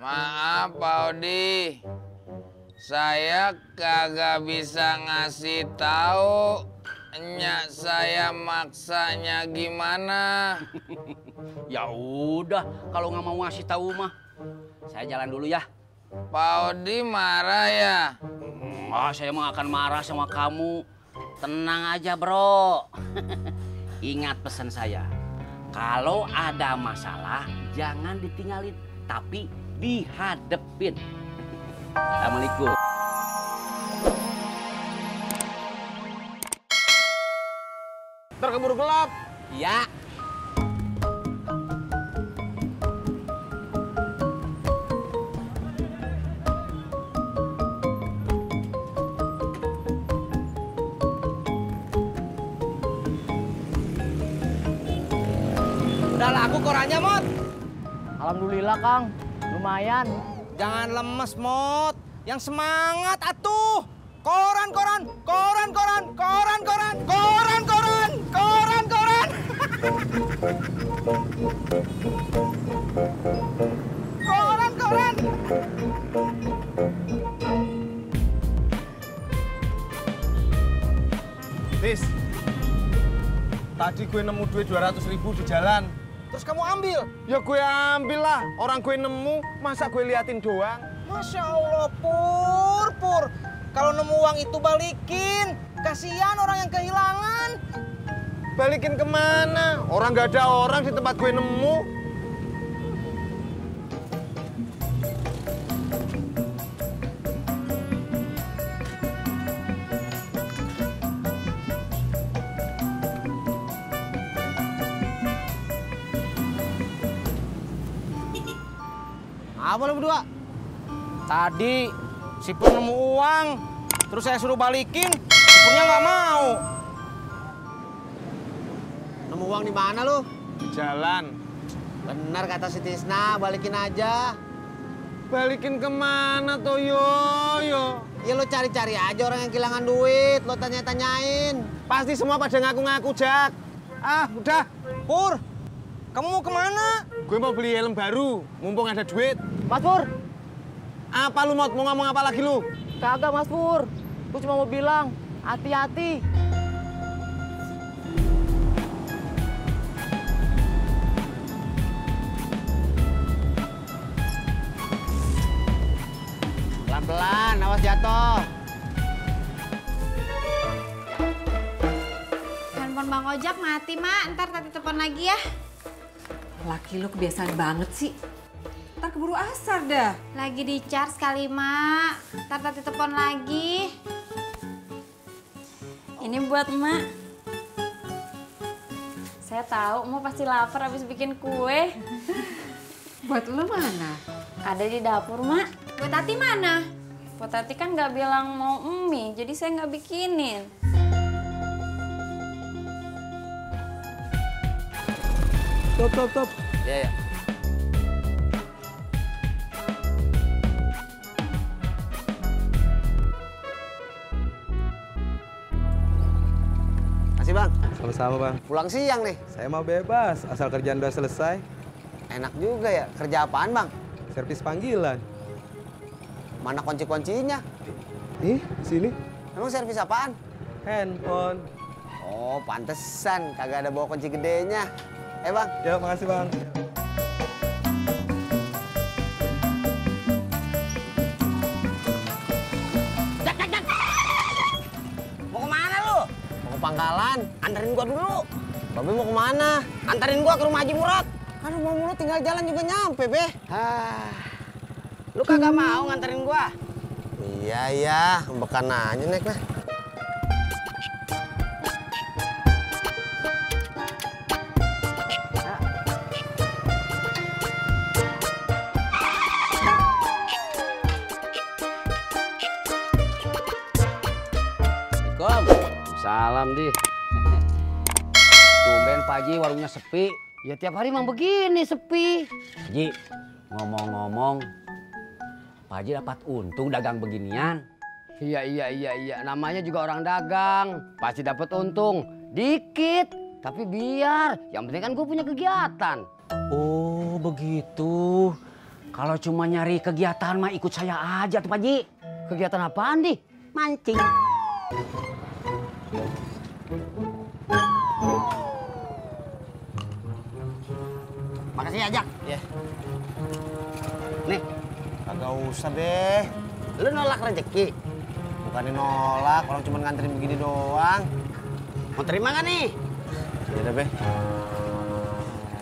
Maaf Pak Odi, saya kagak bisa ngasih tahu nyak saya maksanya gimana. Ya udah, kalau nggak mau ngasih tahu mah, saya jalan dulu ya. Pak Odi marah ya? Enggak, saya mah akan marah sama kamu. Tenang aja bro. Ingat pesan saya, kalau ada masalah jangan ditinggalin, tapi dihadepin. Assalamualaikum. Ntar keburu gelap. Ya. Udah laku korannya, Mot? Alhamdulillah, Kang. Lumayan. Jangan lemes, Mot. Yang semangat atuh. Koran, koran, koran, koran, koran, koran, koran, koran, koran, koran. Koran, koran. Tis, tadi gue nemu duit 200.000 di jalan. Terus kamu ambil? Ya gue ambil lah. Orang gue nemu, masa gue liatin doang? Masya Allah, Pur. Kalau nemu uang itu balikin. Kasihan orang yang kehilangan. Balikin kemana? Orang nggak ada orang di tempat gue nemu. Apa lo berdua? Tadi si Pur nemu uang, terus saya suruh balikin, si Purnya nggak mau. Nemu uang di mana lo? Di jalan. Benar kata si Tisna, balikin aja. Balikin kemana toh yo? Ya lo cari-cari aja orang yang kehilangan duit, lo tanya-tanyain. Pasti semua pada ngaku-ngaku, Jak. Ah, udah. Pur, kamu mau kemana? Gue mau beli helm baru, mumpung ada duit. Mas Pur. Apa lu mau ngomong apa lagi lu? Kagak, Mas Pur. Gue cuma mau bilang, hati-hati. Pelan-pelan, awas jatuh. Handphone Bang Ojak mati, Mak. Ntar tati telepon lagi ya. Laki lu kebiasaan banget sih. Ntar keburu asar dah. Lagi di charge kali, Mak. Ntar tati telepon lagi. Ini buat Mak. Saya tahu Mak pasti lapar habis bikin kue. Buat lu mana? Ada di dapur, Mak. Buat Tati mana? Buat Tati kan nggak bilang mau mie, jadi saya nggak bikinin. Stop. Ya. Masih Bang. Sama-sama Bang. Pulang siang nih. Saya mau bebas, asal kerjaan udah selesai. Enak juga ya. Kerja apaan Bang? Servis panggilan. Mana kunci-kuncinya? Sini. Emang servis apaan? Handphone. Oh, pantesan kagak ada bawa kunci gedenya. Bang. Ya, makasih Bang. Mau kemana lu? Mau ke Pangkalan. Anterin gua dulu. Babe mau kemana? Anterin gua ke rumah Haji Murad. Aduh, mau mulu tinggal jalan juga nyampe, Be. Lu kagak mau nganterin gua? Iya. Bekan aja, Nek, nah. Salam di. Tumben Pak Haji warungnya sepi. Ya tiap hari emang begini, sepi. Haji, ngomong-ngomong, Pak Haji dapat untung dagang beginian. Iya. Namanya juga orang dagang. Pasti dapat untung. Dikit. Tapi biar. Yang penting kan gue punya kegiatan. Oh begitu. Kalau cuma nyari kegiatan mah ikut saya aja tuh Pak Haji. Kegiatan apaan, Di? Mancing. Makasih ya, Jak. Ya. Nih, Kagak usah, Be. Lu nolak rezeki? Bukannya nolak, orang cuma nganterin begini doang. mau terima nggak nih? Ya udah, Be.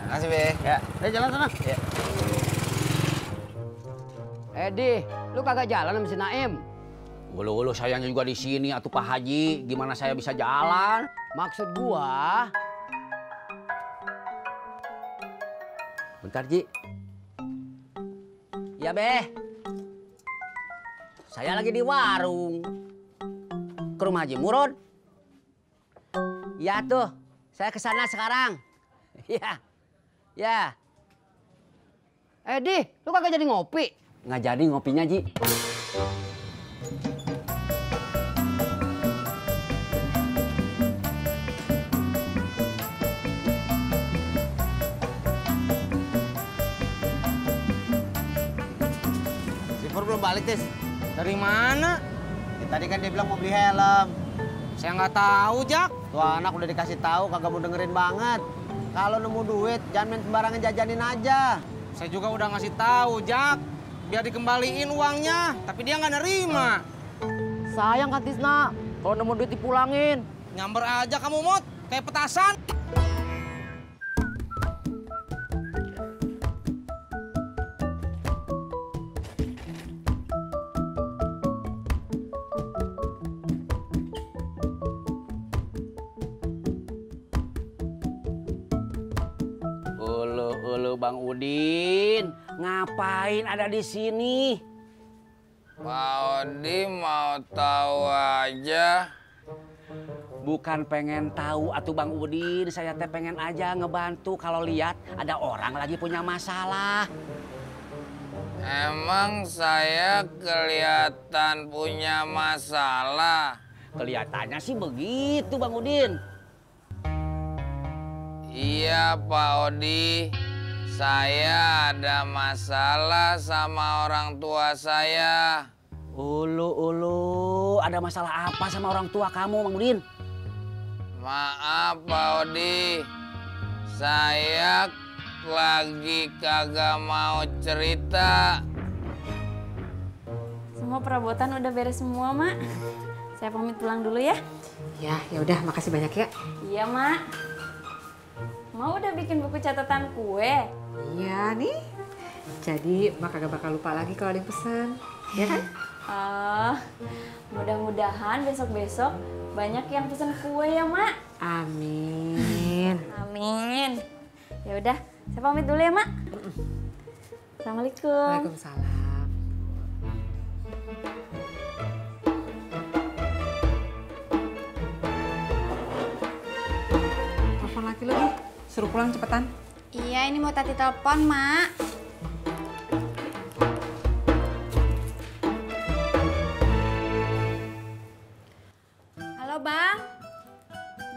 Makasih, Be. Ya, udah jalan sana. Ya. Di, lu kagak jalan sama si Naim? Ulu-ulu sayangnya juga di sini atuh Pak Haji. Gimana saya bisa jalan? Maksud gua, Bentar, Ji. Ya, Be. Saya lagi di warung. Ke rumah Haji Murad. Ya tuh, saya ke sana sekarang. Ya. Ya. Di, lu kagak jadi ngopi? Nggak jadi ngopinya, Ji. Si Pur belum balik, Tis. Dari mana? Ya, tadi kan dia bilang mau beli helm. Saya nggak tahu, Jak. Tuh anak udah dikasih tahu kagak mau dengerin banget. Kalau nemu duit jangan main sembarangan jajanin aja. Saya juga udah ngasih tahu, Jak. Biar dikembaliin uangnya, tapi dia nggak nerima. Sayang kan Tisna, kalau nemu duit dipulangin. Nyamber aja kamu, Mot. Kayak petasan. Ulu Bang Udin, ngapain ada di sini? Pak Odi mau tahu aja. Bukan pengen tahu atuh Bang Udin, saya teh pengen aja ngebantu kalau lihat ada orang lagi punya masalah. Emang saya kelihatan punya masalah? Kelihatannya sih begitu Bang Udin. Iya Pak Odi, saya ada masalah sama orang tua saya. Ulu, ada masalah apa sama orang tua kamu Bang Udin? Maaf Pak Odi, saya lagi kagak mau cerita. Semua perabotan udah beres semua, Mak. Saya pamit pulang dulu ya. Ya, ya udah, makasih banyak ya. Iya, Mak. Mau udah bikin buku catatan kue? Iya nih. Jadi Mak kagak bakal lupa lagi kalau ada yang pesen. Ya kan? Mudah-mudahan besok-besok banyak yang pesen kue ya, Mak. Amin. Amin. Ya udah, saya pamit dulu ya, Mak. Assalamualaikum. Waalaikumsalam. Telepon laki lo nih. Suruh pulang cepetan. Iya, ini mau Tati telepon, Mak. Halo, Bang.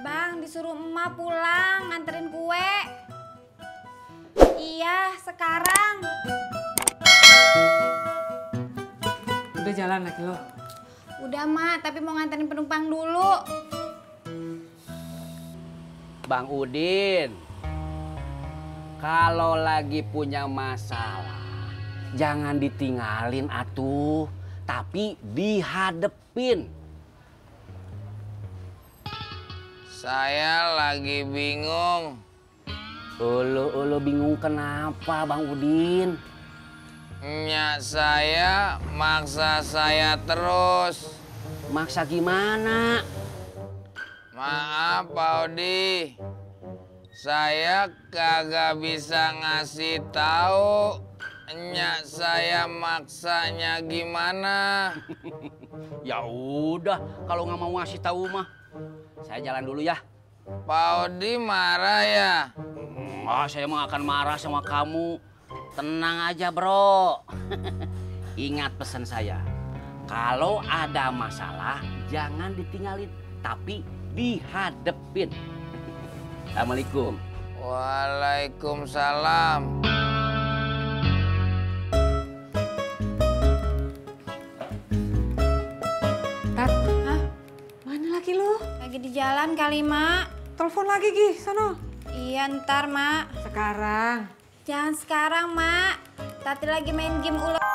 Bang, disuruh emak pulang nganterin kue. Iya, sekarang. Udah jalan laki lo. Udah, Mak, tapi mau nganterin penumpang dulu. Bang Udin, kalau lagi punya masalah, jangan ditinggalin atuh, tapi dihadepin. Saya lagi bingung. Ulu bingung kenapa Bang Udin? Nyak saya maksa saya terus. Maksa gimana? Maaf Pak Odi, saya kagak bisa ngasih tahu nyak saya maksanya gimana. Ya udah, kalau nggak mau ngasih tahu mah, saya jalan dulu ya. Pak Odi marah ya? Saya mah akan marah sama kamu. Tenang aja bro. Ingat pesan saya, kalau ada masalah jangan ditinggalin, tapi dihadepin. Assalamualaikum. Waalaikumsalam. jalan kali, Mak. Telepon lagi, Gi, sono. Iya, ntar, Mak. Sekarang. Jangan sekarang, Mak. Tati lagi main game ular.